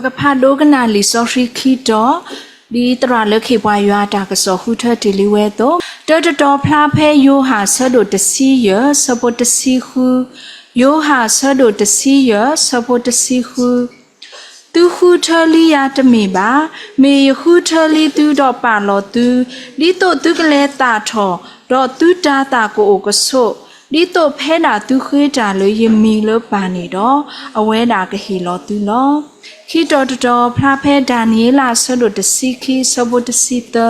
ကဖးဒိကနၣ်လံာ်စီဆှံခံတီၤ, ဒ်သရၣ်လၢခံပှၤယွၤအတၢ်ကစီၣ်ဃုထၢတ့ၢ်လံဝဲအသိး, တၢတတီၤဖျါဖဲယိၤဟၣ်အဆၢဒိၣ်တဆံယဲၢ် ဆၢဖိတဆံဃု, ယိၤဟၣ်အဆၢဒိၣ်တဆံယဲၢ် ဆၢဖိတဆံဃု. သုဃုထၢလံယၤတမ့ၢ်ဘၣ်, မ့ၢ်ယဃုထၢလံသုဒီးပာ်လီၤသု, ဒ်သိးသုကလဲၤသၣ်ထီၣ်, ဒီးသုတၤသၣ်ကအိၣ်ကဆိး, ဒ်သိးဖဲဒၣ်သုဃ့တၢ်လၢယမံၤလၢပၢ်န့ၣ်ဒီး, အဝဲဒၣ်ကဟ့ၣ်လီၤသုလီၤ. ခံတီၤတတီၤဖျါဖဲဒၤနံးယ့လးအဆၢဒိၣ်တဆံခံ ဆၢဖိတဆံသၢ,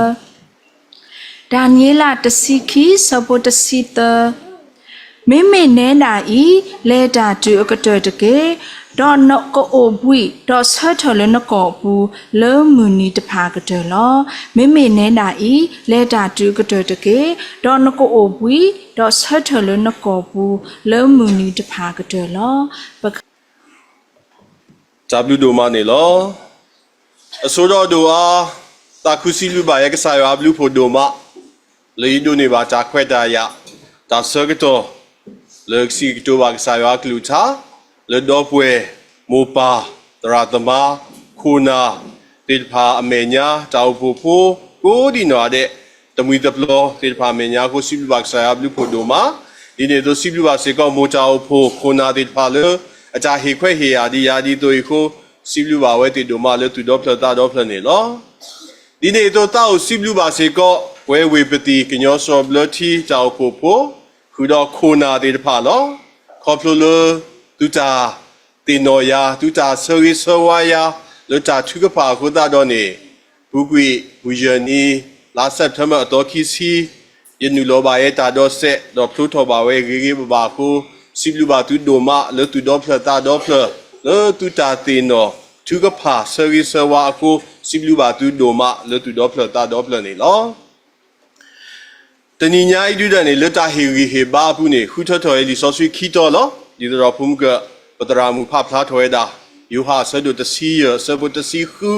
ဒၤနံးယ့လးတဆံခံ ဆၢဖိတဆံသၢ. မ့မ့ၢ်နဲဒၣ်အံၤ, လဲၤတၢ်တုၤအကတၢၢ်တက့ၢ်. ဒီးနကအိၣ်ဘှံး, ဒီးဆၢထၢၣ်လၢနကိာ်ပူၤ, လၢမုၢ်နံၤတဖၣ်အကတၢၢ်လီၤ. မ့မ့ၢ်နဲဒၣ်အံၤ, လဲၤတၢ်တုၤအကတၢၢ်တက့ၢ်. ဒီးနကအိၣ်ဘှံး, ဒီးဆၢထၢၣ်လၢနကိာ်ပူၤ, လၢမုၢ်နံၤတဖၣ်အကတၢၢ်လီၤ. ပ တၢ်ဘျုးဒိၣ်မးန့ၣ်လီၤ. အဆိဒီးဒိၣ်အါ, သးခုစံးဘျုးဘၣ်ယဲကစၢ်ယွၤအဘျုးဖှိၣ်ဒိၣ်မး, လၢယဒိးန့ၢ်ဘၣ်တၢ်ခွဲးတၢ်ယာ်, တၢ်ဆၢကတီၢ်, လၢကစံးကတိၤဘၣ်ကစၢ်ယွၤအကလုၢ်ကထါ, လၢဒီပုၢ်ဝဲၢ်, မိၢ်ပၢ်, သရၣ်သမါ, ခိၣ်နၢ်, သ့ၣ်တဖၣ်အမဲာ်ညါ, တၢ်အိၣ်ဖှိၣ်ဖိ, ကိးဒံးနီၢ်ဂၤဒဲး, တမှံၤတပျီၤသ့ၣ်တဖၣ်အမဲာ်ညါအဃိ စံးဘျုးဘၣ်ကစၢ်ယွၤအဘျုးဖှိၣ်ဒိၣ်မး, ဒ်န့ၣ်အသိးစံးဘျုးဘၣ်စ့ၢ်ကီးမိၢ်တၢ်အိၣ်ဖှိၣ်, ခိၣ်နၢ်သ့ၣ်တဖၣ်လၢ အတၢ်ဟ့ၣ်ခွဲးဟ့ၣ်ယာ်ဒံးယၤဒ်သိးအံၤအဃိ, စံးဘျုးဘၣ်ဝဲသ့ၣ်ဒိၣ်မးလၢသူၣ်ဒီဖျၢၣ်သးဒီဖျၢၣ်န့ၣ်လီၤ. ဒ်န့ၣ်အသိးသးအိၣ်စံးဘျုးဘၣ်စ့ၢ်ကီး, ပဝဲဝ့ၢ်ပသံၣ်ကညီစီၤဘျၢထံတၢ်အိၣ်ဖှိၣ်ဖိ, ဃုာ်ဒီးခိၣ်နၢ်သ့ၣ်တဖၣ်လီၤ. ခီဖျိလၢ သုတၢ်သ့ၣ်နီၣ်ယၤ, သုတၢ်ဆၢဂ့ၤဆၢဝါယၤ, လၢတၢ်ထုကဖၣ်အဃိသတးဒီးန့ၣ်, ပူၤကွံာ်ပူၤယဲၢ်နံၤ, လါစဲးပထ့ဘၢၣ်အသီခံဆံ, ယနုာ်လီၤဘၣ်ယဲတၢ်ဒီးစဲး, ဒီးဖျိထီၣ်ဘၣ်ဝဲဂ့ၤဂ့ၤဘၣ်ဘၣ်အဃိ, စံးဘျုးဘၣ်သုဒိၣ်မးလၢသူၣ်ဒီဖျၢၣ်သးဒီဖျၢၣ်, လၢသုတၢ်သ့ၣ်နီၣ်, ထုကဖၣ်ဆၢဂ့ၤဆၢဝါအဃိ, စံးဘျုးဘၣ်သုဒိၣ်မးလၢသူၣ်ဒီဖျၢၣ်သးဒီဖျၢၣ်န့ၣ်လီၤ. တနံၤညါအံၤဒုဒၣ်န့ၣ် လၢတၢ်ဟ့ၣ်ဂံၢ်ဟ့ၣ်ဘါအပူၤန့ၣ် ဃုထၢထီၣ်ဝဲလံာ်စီဆှံခံတီၤလီၤ. ဒ်သိးဒီးဖိမုၢ်ကၢၢ် ပသရၣ်မုၣ်ဖးဖျါထီၣ်ဝဲဒၣ်, ယိၤဟၣ်အဆၢဒိၣ်တဆံယဲၢ် အဆၢဖိတဆံဃု,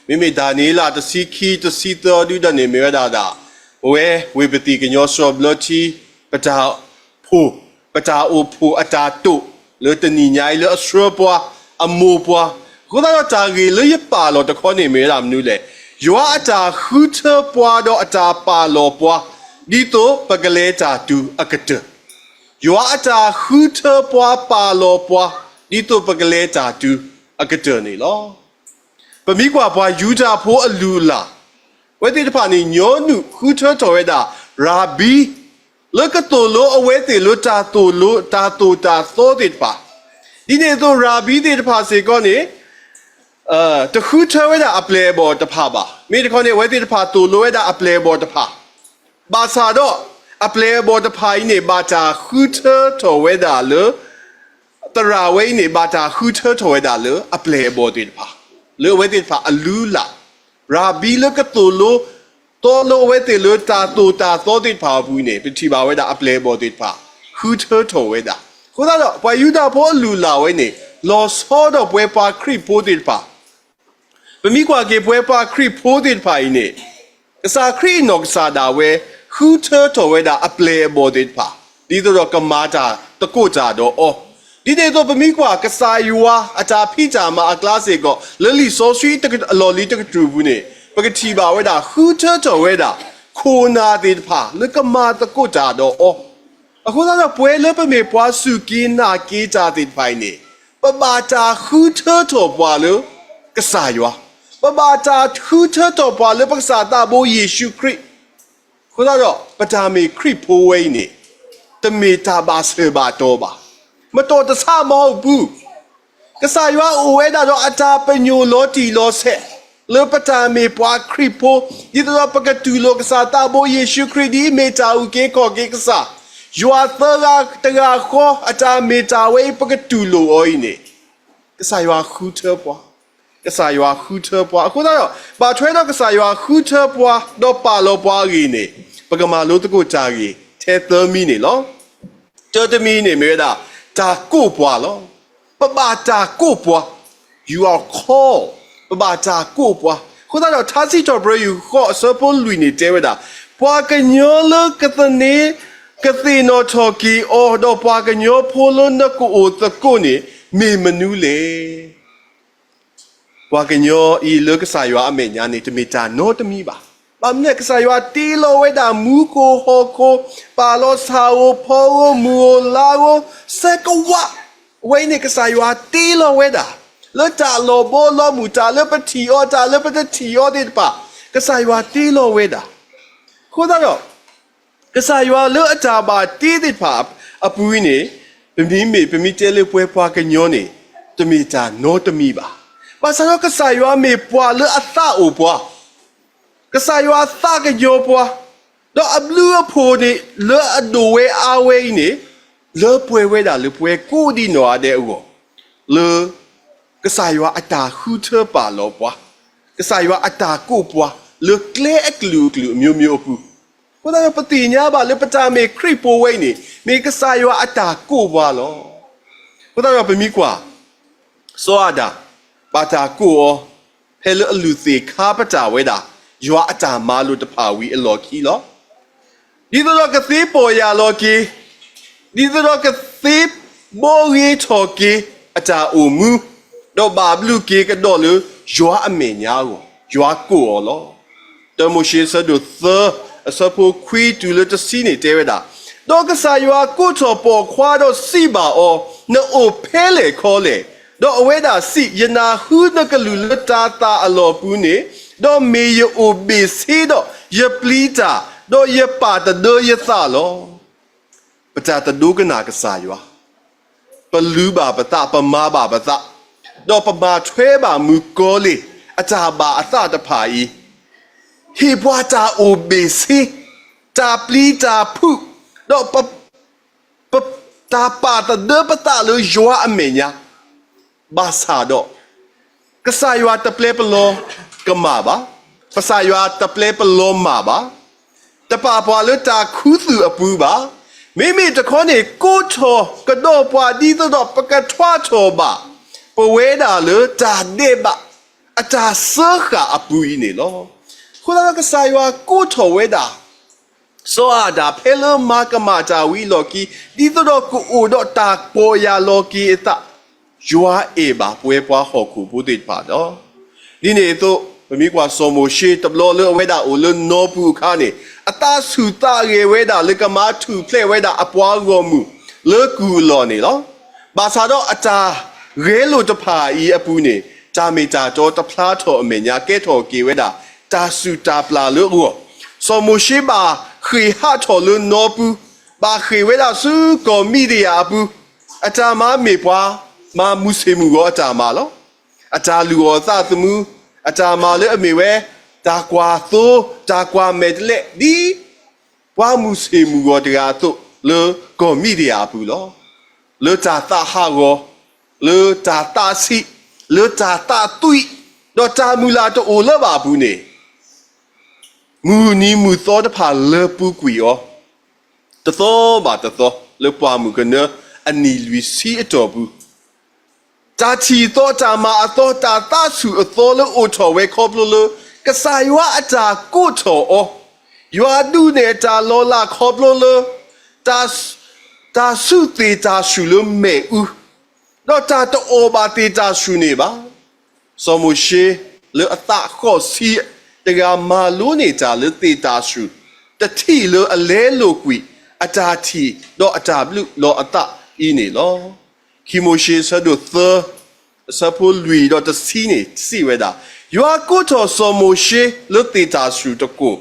မ့မ့ၢ်ဒၤနံးယ့လးတဆံခံ တဆံသၢဒုဒၣ်န့ၣ် မ့ၢ်ဝဲဒၣ်ဒၣ်, ပဝဲဝ့ၢ်ပသံၣ်ကညီစီၤဘျၢထံ ပတၢ် ဖိၣ်, ပတၢ်အိၣ်ဖှိၣ်အတၢ်တိာ်လၢတနံၤညါအံၤလၢအဆှၢပှၤ, အမိၢ်ပှၤ, အဃိသတးဒီးတၢ်ဂ့ၢ်လၢယပာ်လီၤတခီန့ၣ်မ့ၢ်ဝဲဒၣ်မနုၤလဲၣ်. ယွၤအတၢ်ဃုထၢပှၤဒီးအတၢ်ပာ်လီၤပှၤ, ဒ်သိးပကလဲၤတၢ်တုၤအကတၢၢ်. ယွၤအတၢ်ဃုထၢပှၤပာ်လီၤပှၤ, ဒ်သိးပကလဲၤတၢ်တုၤအကတၢၢ်န့ၣ်လီၤ. ပမ့ၢ်ကွၢ်ပှၤယူဒၤဖိအလုၢ်အလၢ်, အဝဲသ့ၣ်တဖၣ်န့ၣ် ညီနုၢ်ဃုထၢထီၣ်ဝဲဒၣ် ရၤဘံ, လၢကသိၣ်လိအဝဲသ့ၣ်လၢတၢ်သိၣ်လိ, တၢ်သိၣ်တၢ်သီသ့ၣ်တဖၣ်, ဒ်န့ၣ်အသိးရၤဘံသ့ၣ်တဖၣ်စ့ၢ်ကီးန့ၣ် တဃုထၢဝဲဒၣ်အပျဲၢ်အဘီၣ်တဖၣ်ဘၣ်. မ့ၢ်တခီန့ၣ် အဝဲသ့ၣ်တဖၣ်သိၣ်လိဝဲဒၣ်အပျဲၢ်အဘီၣ်တဖၣ်, ဘၣ်ဆၣ်ဒီး အပျဲၢ်အဘီၣ်တဖၣ်အံၤန့ၣ် ဘၣ်တၢ်ဃုထၢထီၣ်ဝဲဒၣ်လၢ သရၣ်ဝဲအံၤန့ၣ် ဘၣ်တၢ်ဃုထၢထီၣ်ဝဲဒၣ်လၢအပျဲၢ်အဘီၣ်သ့ၣ်တဖၣ်, လၢအဝဲသ့ၣ်တဖၣ်အလုၢ်အလၢ်, ရၤဘံလၢကသိၣ်လိ သီလိအဝဲသ့ၣ်လၢတၢ်သိၣ်တၢ်သီသ့ၣ်တဖၣ်အပူၤန့ၣ် ပထံၣ်ဘၣ်ဝဲဒၣ်အပျဲၢ်အဘီၣ်သ့ၣ်တဖၣ် ဃုထၢထီၣ်ဝဲဒၣ်. အဃိသတးဒီး ပှၤယူဒၤဖိအလုၢ်အလၢ်ဝဲန့ၣ် လီၤဆီဒီးပဝဲပှၤခရံာ်ဖိသ့ၣ်တဖၣ် ပမ့ၢ်ကွၢ်က့ၤပဝဲပှၤခရံာ်ဖိသ့ၣ်တဖၣ်အံၤန့ၣ်, ကစၢ်ခရံာ်အနီၢ်ကစၢ်ဒၣ်ဝဲ ဃုထၢထီၣ်ဝဲဒၣ်အပျဲၢ်အဘီၣ်သ့ၣ်တဖၣ်, ဒ်သိးဒီးကမၤတၢ်သကိးတၢ်ဒီးအီၤ, ဒ်န့ၣ်အသိးပမ့ၢ်ကွၢ်ကစၢ်ယွၤအတၢ်ဖံးတၢ်မၤအကျါစ့ၢ်ကီး လၢလံာ်စီဆှံအလီၢ်လံၤတကတြူၢ်ပူၤန့ၣ် ပကထံၣ်ဘၣ်ဝဲဒၣ် ဃုထၢထီၣ်ဝဲဒၣ် ခိၣ်နၢ်သ့ၣ်တဖၣ်လၢကမၤသကိးတၢ်ဒီးအီၤ. အဃိသတးဒီးပဝဲလၢပမ့ၢ်ပှၤစူၢ်က့ၤနာ်က့ၤတၢ်သ့ၣ်တဖၣ်အံၤန့ၣ်, ပဘၣ်တၢ်ဃုထၢထီၣ်ပှၤလၢကစၢ်ယွၤ, ပဘၣ်တၢ်ဃုထၢထီၣ်ပှၤလၢပကစၢ်သးဘိယ့ၣ်ၡူးခရံာ်, အဃိသတးဒီး ပတၢ်မ့ၢ်ခရံာ်ဖိဝဲအံၤန့ၣ်, တမ့ၢ်တၢ်ဘၣ်စၢၤဘၣ်တီၤဘၣ်, မတီၢ်တဆၣ်မဟီၣ်ပူၤ ကစၢ်ယွၤအိၣ်ဝဲဒၣ်ဒီးအတၢ်ပညိၣ်လီၤတံၢ်လီၤဆဲး, လၢပတၢ်မ့ၢ်ပှၤခရံာ်ဖိ, ဒ်သိးဒီးပကတူၢ်လိာ်ကစၢ်သးဘိယ့ၣ်ၡူးခရံာ်ဒ်အမ့ၢ်တၢ်အုၣ်က့ၤခီၣ်က့ၤကစၢ်, ယွၤသၢဂၤတဂၤဃီအတၢ်မ့ၢ်တၢ်ဝဲအံၤ ပကတူၢ်လိာ်အီၤအံၤန့ၣ်, ကစၢ်ယွၤဃုထၢပှၤ, ကစၢ်ယွၤဃုထၢပှၤ. အဃိသတးဒီး ဘၣ်ထွဲဒီးကစၢ်ယွၤဃုထၢပှၤ ဒီးပာ်လီၤပှၤအဂ့ၢ်န့ၣ်, ပကမၤလိသကိးတၢ်ဂ့ၢ်ထဲသၢမံၤန့ၣ်လီၤ. တၢတမံၤန့ၣ်မ့ၢ်ဝဲဒၣ် တၢ်ကိးပှၤလီၤ. ပဘၣ်တၢ်ကိးပှၤ, you are called, ပဘၣ်တၢ်ကိးပှၤ. အဃိသတးဒီး ထါစံးထီၣ်ပတြၢၤယူၢ်ဃိးအဆၢဖိလွံၢ်န့ၣ်တဲဝဲဒၣ်, ပှၤကညီလၢကသန့ၤ ကသ့ၣ်နီၣ်ထီၣ်က့ၤအီၤ, ဒီးပှၤကညီဖိလၢနကအိၣ်သကိးန့ၣ် မ့ၢ်မနုၤလဲၣ်. ပှၤကညီအံၤလၢကစၢ်ယွၤအမဲာ်ညါန့ၣ် တမ့ၢ်တၢ်နီတမံၤဘၣ်. ဘၣ်မနုၤလဲၣ်, ကစၢ်ယွၤတ့လီၤဝဲဒၣ်မူခိၣ်ဟီၣ်ခိၣ်, ပာ်လီၤဆၣ်ဧိၤဖီဧိၤ မုၢ်ဧိၤလါဧိၤ ဆၢကဝး, အဝဲအံၤန့ၣ် ကစၢ်ယွၤတ့လီၤဝဲဒၣ် လၢတၢ်လီၤဘီလီၤမုၢ်, တၢ်လၢပထံၣ်အီၤ တၢ်လၢပတထံၣ်အီၤသ့ၣ်တဖၣ်, ကစၢ်ယွၤတ့လီၤဝဲဒၣ်. အဃိသတးဒီး ကစၢ်ယွၤလၢအတၢ်ဘၣ်တ့သ့ၣ်တဖၣ်အပူၤအံၤန့ၣ်, ပမ့မ့ၢ် ပမ့ၢ်တဲလၢပှၤကညီန့ၣ် တမ့ၢ်တၢ်နီတမံၤဘၣ်. ဘၣ်ဆၣ်ဒီးကစၢ်ယွၤမ့ၢ်ပှၤလၢအသးအိၣ်ပှၤ, ကစၢ်ယွၤသးကညီၤပှၤ, ဒီးအဘျုးအဖှိၣ်န့ၣ် လၢအဒိၣ်ဝဲအါဝဲအံၤန့ၣ်, လၢပှဲၤဝဲဒၣ်လၢပှၤကိးဒံးနီၢ်ဂၤဒဲးအဂီၢ်, လၢ ကစၢ်ယွၤအတၢ်ဃုထၢပာ်လီၤပှၤ, ကစၢ်ယွၤအတၢ်ကိးပှၤ လၢကျဲအကလုာ်ကလုာ်အမျိုးမျိုးအပူၤ, အဃိသတးဒီးပသ့ၣ်ညါဘၣ်လၢပတၢ်မ့ၢ်ခရံာ်ဖိဝဲအံၤန့ၣ် မ့ၢ်ကစၢ်ယွၤအတၢ်ကိးပှၤလီၤ. အဃိသတးဒီးပမ့ၢ်ကွၢ် စီၤအၤဒၣ် ဘၣ်တၢ်ကိးအီၤ ဖဲလၢအလုၢ်သ့ၣ်ခါပတာ်ဝဲဒၣ် ယွၤအတၢ်မၤလိာ်တဖၣ်ဝံၤအလီၢ်ခံလီၤ. ဒ်သိးဒီးကသ့ပီၢ်ယၢ်လီၤက့ၤ, ဒ်သိးဒီးကသ့ဘီဂ့ၤထီၣ်က့ၤအတၢ်အိၣ်မူ, ဒီးဘၣ်ဘျုးက့ၤကဒီးလၢယွၤအမဲာ်ညါအဂီၢ် ယွၤကိးအီၤလီၤ. တၢမိၤၡ့အဆၢဒိၣ်သၢ အဆၢဖိခွံတုၤလၢတဆံန့ၣ်တဲဝဲဒၣ်, ဒီးကစၢ်ယွၤကိးထီၣ်ပိာ်ခွါဒီးစံးဘၣ်အီၤ, နအိၣ်ဖဲလဲၣ်ခီလဲၣ်. ဒီးအဝဲဒၣ်စံး, ယနၢ်ဟူနကလုၢ်လၢတၤသၣ်အလီၢ်ပူၤန့ၣ်, ဒီးမ့ၢ်ယအိၣ်ဘ့ၣ်ဆ့ဒီးယပျံၤတၢ်, ဒီးယပာ်သဒၢယသးလီၤ. ပတၢ်တဒိကနၣ်ကစၢ်ယွၤ, ပလုၢ်ဘၣ်ပသး, ပမၤဘၣ်ပသး, ဒီးပမၤထွဲဘၣ်မုၣ်ကီၤလံၢ်အတၢ်ဘၣ်အသးတဖၣ်အံၤ, ဟ့ၣ်ပှၤတၢ်အိၣ်ဘ့ၣ်ဆ့, တၢ်ပျံၤတၢ်ဖုး, ဒီး ပတၢ်ပာ်သဒၢပသးလၢယွၤအမဲာ်ညါ, ဘၣ်ဆၣ်ဒီး ကစၢ်ယွၤတပျဲပလီၤကမၣ်ဘၣ်, ကစၢ်ယွၤတပျဲပလီၤမၢ်ဘၣ်, တပာ်ပှၤလၢတၢ်ခူသူၣ်အပူၤဘၣ်, မ့မ့ၢ်တခီန့ၣ် ကိးထီၣ်ကဒီးပှၤဒ်သိးဒီးပကထွါထီၣ်ဘၣ် ပဝဲဒၣ်လၢတၢ်ဒဲးဘး အတၢ်စၢဃာ်အပူၤအံၤန့ၣ်လီၤ. အဃိသတးဒီးကစၢ်ယွၤကိးထီၣ်ဝဲဒၣ် စီၤအၤဒၣ်ဖဲလၢမၤကမၣ်တၢ်ဝံၤအလီၢ်ခံ, ဒ်သိးဒီးကအိၣ်ဒီးတၢ်ပီၢ်ယၢ်လီၤက့ၤအသး, ယွၤအဲၣ်ဘၣ်ပဝဲပှၤဟီၣ်ခိၣ်ဖိသ့ၣ်တဖၣ်လီၤ. ဒ်န့ၣ်အသိး ပမ့ၢ်ကွၢ်စီၤမိၤၡ့တဘျီလၢအဝဲဒၣ်အိၣ်လၢနီပူၤအခါန့ၣ်, အသးဆူၣ်သးဂဲၤဝဲဒၣ်လၢကမၤထူၣ်ဖျဲးဝဲဒၣ်အပှၤဂီၢ်မုၢ်လၢကုၢ်အလီၢ်န့ၣ်လီၤ. ဘၣ်ဆၣ်ဒီးအတၢ်ဂဲၤလိာ်တဖၣ်အံၤအပူၤန့ၣ်, တၢ်မ့ၢ်တၢ်တီတဖျါထီၣ်အမဲာ်ညါ ကဲထီၣ်က့ၤဝဲဒၣ် တၢ်စုၣ်တၢ်ပျၢ်လၢအဂီၢ်, စီၤမိၤၡ့ဘၣ်ဃ့ၢ်ဟးထီၣ်လၢနီပူၤ, ဘၣ်ဃ့ၢ်ဝဲဒၣ်ဆူကီၢ်မံၤဒယၣ်အပူၤ, အတၢ်မၤမ့ၢ်ပှၤမၤမုၢ်ဆ့ၣ်မုၢ်ဂီၤအတၢ်မၤလီၤ. အတၢ်လုၢ်အီၣ်အသးသမူ, အတၢ်မၤလၢအမ့ၢ်ဝဲ, တၢ်ကွၢ်သိ, တၢ်ကွၢ်မဲာ်တလဲး, ဒ်ပှၤမုၢ်ဆ့ၣ်မုၢ်ဂီၤတဂၤအသိး လၢကီၢ်မံၤဒယၣ်အပူၤလီၤ. လၢတၢ်သးဟးဂီၤ, လၢတၢ်သးဆံး, လၢတၢ်သးသွံၣ်, ဒီးတၢ်မုၢ်လၢ်တအိၣ်လၢၤဘၣ်အပူၤန့ၣ်, မုၢ်နံၤမုၢ်သီတဖၣ်လၢပူၤကွံာ်အီၤ, တသီဘၣ်တသီ လၢပှၢ်မုၢ်ကနၢအနံၣ်လွံၢ်ဆံအတီၢ်ပူၤ, တၢ်ထံၣ်အသီ, တၢ်မၤအသီ, တၢ်သးဆူၣ်အသီလၢအိၣ်ထီၣ်ဝဲခီဖျိလၢ ကစၢ်ယွၤအတၢ်ကိးထီၣ်အီၤ, ယွၤဒုးနဲၣ်တၢ်လီၤလးခီဖျိလၢ တၢ်, တၢ်ဆူးသ့ၣ်တၢ်ဆူၣ်လၢမ့ၣ်အူ, ဒီးတၢ်တအီၣ်ဘၣ်သ့ၣ်တၢ်ဆူၣ်န့ၣ်ဘၣ်. စီၤမိၤၡ့လၢအသးဃိးဆံတဂၤ မၤလိန့ၢ်တၢ်လၢသ့ၣ်တၢ်ဆူၣ်တထံၣ်လၢအလဲလိာ်ကွံာ် အတၢ်ထံၣ်ဒီးအတၢ်ဘျုးလီၤအသးအံၤန့ၣ်လီၤ. ခံမိၤၡ့အဆၢဒိၣ်သၢ အဆၢဖိလွံၢ်ဒီးတဆံန့ၣ်စံးဝဲဒၣ်, ယွၤကိးထီၣ်စီၤမိၤၡ့လၢသ့ၣ်တၢ်ဆူၣ်တကိၢ်